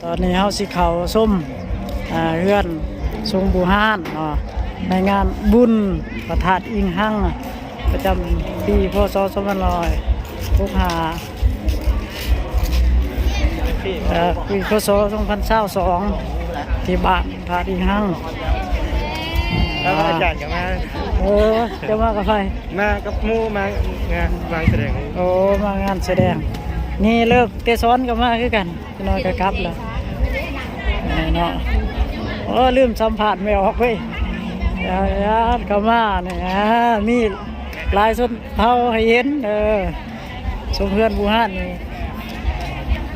ຕອນນີ້ເຮົາຊິເຂົ້າຊົມ ອ່າ ເຮືອນຊົງບູຮານເນາະ ໃນງານບຸນພະທາດອີງຮັງ ປະຈຳປີ ພ.ສ. ສອງພັນຫ້າຮ້ອຍຫົກສິບຫ້າ ເອີ ປີ ພ.ສ. ສອງພັນຊາວສອງ ທີ່ບ້ານທາດອີງຮັງ. ແລ້ວອາຈານກໍມາ. ເອີ ເຈົ້າມາກັບໃຜ? ມາກັບໝູ່ ມາງານ ມາສະແດງ. ໂອ້ ມາງານສະແດງ. ນີ້ເລີກເຕສອນກໍມາຄືກັນ. ຈັກໜ້ອຍກໍກັບແລ້ວ ນີ້ເນາະ. ໂອ້ ລືມສຳພາດແມ່ອອກເວີຍ. ຍາດເຂົ້າມານີ້ ອ່າ ມີຫຼາຍຊົນເຜົ່າໃຫ້ເຫັນ. ເອີ ຊົງເຮືອນບູຮານນີ້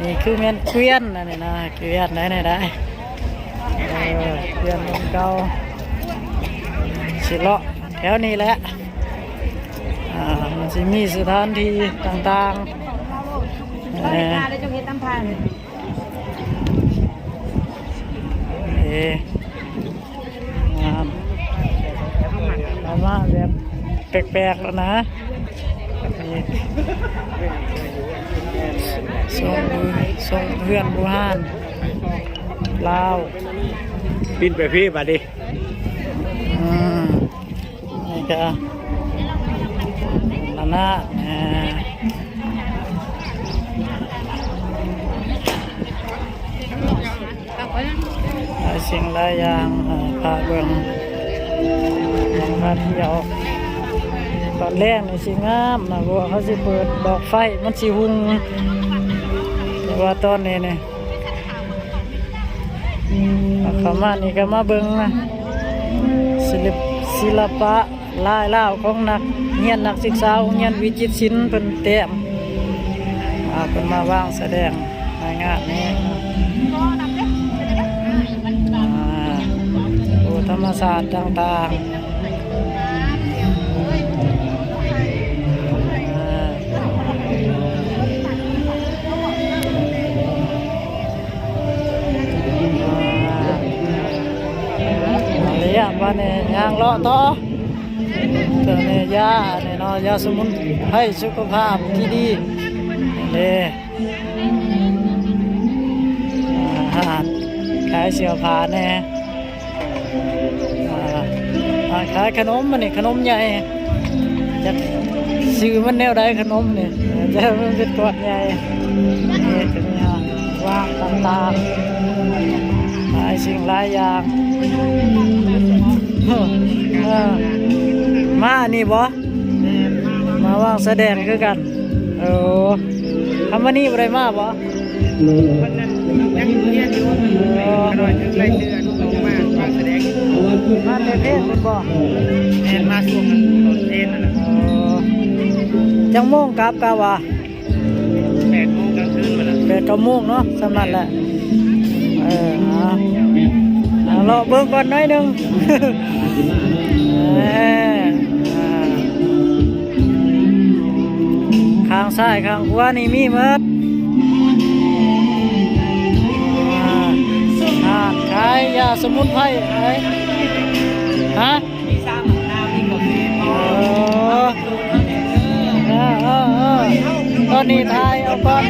ນີ້ຄືແມ່ນເກວຽນ ອັນນີ້ນະ ເກວຽນໄດ໋ ນີ້ໄດ໋. ເອີ ເກວຽນຂອງເກົ່າ ຊິເລາະແຖວນີ້ແຫຼະ. ອ່າ ມັນຊິມີສະຖານທີ່ຕ່າງໆ ເອີ ເອີ ງາມ ເອົາມາແບບແປກໆ ແລ້ວນະ. ນີ້ ຊົງ ຊົງເຮືອນບູຮານລາວ. ປິ່ນໄປພີ້ບາດນີ້. ອືມ ນີ້ກະ ອັນນັ້ນນະ ຫຼາຍສິ່ງຫຼາຍຢ່າງ ເອີ ພາເບິ່ງ ພາທ່ຽວ. ຕອນແລງນີ້ຊິງາມນະ ເພາະວ່າເຂົາຊິເປີດດອກໄຟ ມັນຊິຮຸ່ງ. ແຕ່ວ່າຕອນນີ້ນີ້ ເຂົ້າມານີ້ກໍມາເບິ່ງນະ ສິລະ ສິລະປະລາຍລາວຂອງນັກຮຽນນັກສຶກສາໂຮງຮຽນວິຈິດສິນ ເພິ່ນແຕ້ມ ອ່າ ເພິ່ນມາວາງສະແດງໃນງານນີ້. ອ່າ ໂອ້ ທຳມະຊາດຕ່າງໆ. ອ່າ ເອົາລະ ບາດນີ້ຍ່າງເລາະຕໍ່. ຕົວນີ້ຢາ ອັນນີ້ເນາະ ຢາສະໝຸນໄພສຸຂະພາບທີ່ດີເດ້. ອ່າ ຮ້ານຂາຍເສື້ອຜ້າແດ່ ອ່າ ຮ້ານຂາຍຂະໜົມ. ອັນນີ້ຂະໜົມໃຫຍ່ ຈັກຊື່ມັນແນວໃດ ຂະໜົມນີ້ ແຕ່ມັນເປັນກ້ອນໃຫຍ່. ນີ້ກໍມີຮ້ານວາງຕ່າງໆ ຫຼາຍສິ່ງຫຼາຍຢ່າງ. ເອີ ມາອັນນີ້ບໍ່? ມາວາງສະແດງຄືກັນ. ໂອ້ ຄຳວ່ານີ້ບໍ່ໄດ້ມາບໍ່? ເພິ່ນນັ້ນຍັງຮຽນຢູ່ ເອີ ຂ້ານ້ອຍຖືກລາຍຊື່ອັນອອກມາວາງສະແດງ. ມາແຕ່ເພນພຸ້ນບໍ່? ແມ່ນ ມາຊ່ວງຕອນເພນນັ້ນນະ. ເອີ ຈັກໂມງກັບກະວ່າ? ແປດໂມງກາງຄືນພຸ້ນລະ ແປດເກົ້າໂມງເນາະ ສ່ຳນັ້ນແຫຼະ. ເອີ ເອົາ ເອົາເລາະເບິ່ງກ່ອນໜ້ອຍໜຶ່ງ. ເອີ ອ່າ ຂ້າງຊ້າຍຂ້າງຂວານີ້ມີໝົດ. ອ່າ ຮ້ານຂາຍຢາສະໝຸນໄພ. ຮະ? ມີຊາໝາກນາວ ມີກາເຟ ເອີ ເອີ ເອີ ເອີ ຕອນນີ້ຖ່າຍເອົາກ່ອນ.